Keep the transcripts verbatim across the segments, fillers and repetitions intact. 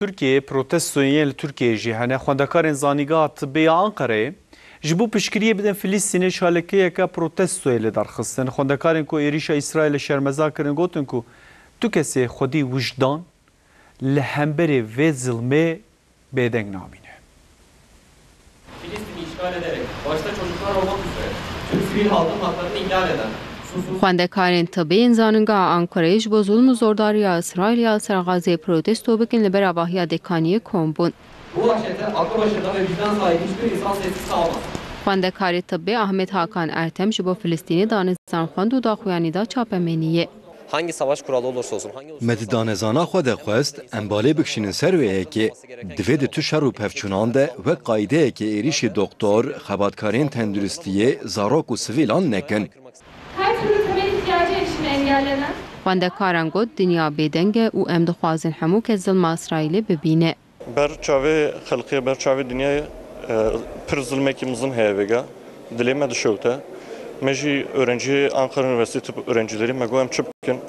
Tirkiyeyê protestoyên yên li Tirkiyeyê jî hene. Xwendekarên Zanîngeha Tibbê ya Anqereyê ji bo piştgiriyê bidin Filistînê çalakiyeke protestoyê li dar xistin. Xwendekarên ku êrîşa Îsraîlê şermezar kirin gotin ku tu kesê xwedî wijdan li hemberî vê zilmê bêdeng namîne. Filistinî işgal ederek başta çocuklar olmak üzere tüm sivil halkın haklarını ihlal eden, susuz Xwendekarên tibê yên Zanîngeha Ankarayê ji bo zulm û zordariya Îsraîlê ya li ser Xezê protesto bikin li ber avahiya Dekaniyê kom bûn. Bu vahşete aklı başında ve vicdan sahibi hiçbir insan sessiz kalmaz. Xwendekarê tibê Ahmet Hakan Ertem ji bo Filistînê danizan xwend û daxuyanî da çapemeniyê. Hangi savaş kuralı olursa olsun, hangi Me di danezana xwe de xwest em balê bikişînin ser wê yekê. Divê di tu şer û pevçûnan de wek qaîdeyekê êrîşî doktor, xebatkarên tenduristiyê, zarok û sivîlan nekin. Her türlü temel ihtiyacı erişimi engellenen Xwendekaran got, dinya bêdeng e û em dixwazin hemû kes zilma Îsraîlê bibîne. Ber çavê xelkê, ber çavê dinyayê, e, pir zilmekî mizin heye vêga. Dilê me dişewte. Me jî öğrenci Ankara Üniversitesi Tıp öğrencileri me got em çi bikin?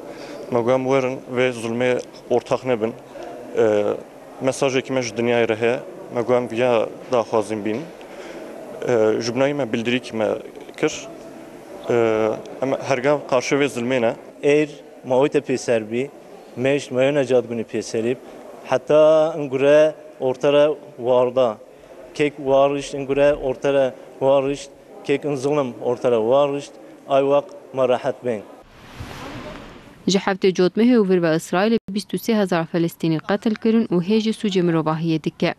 Me got em werin vê zulmê ortax nebin. E, mesajekî me ji dinyayê re heye. Me got em viya daxwazîn bînin. E, ji binayî me bildirîkî me kir. E, em hergav qarşê vê zilmê ne. Êr mawîte pêser bî, mêşt meyone cadgunî pêserî, heta in gure ortere warda. Kek warişt, in gure ortere warişt, kek in zulm ortere warişt, ay waq ma rehet bên. Ji heftê cotmehê û vir ve Îsraîlê bîst û sê hezar Filistînî qetil kirin û hê jî sûcê mirovahiyê dike.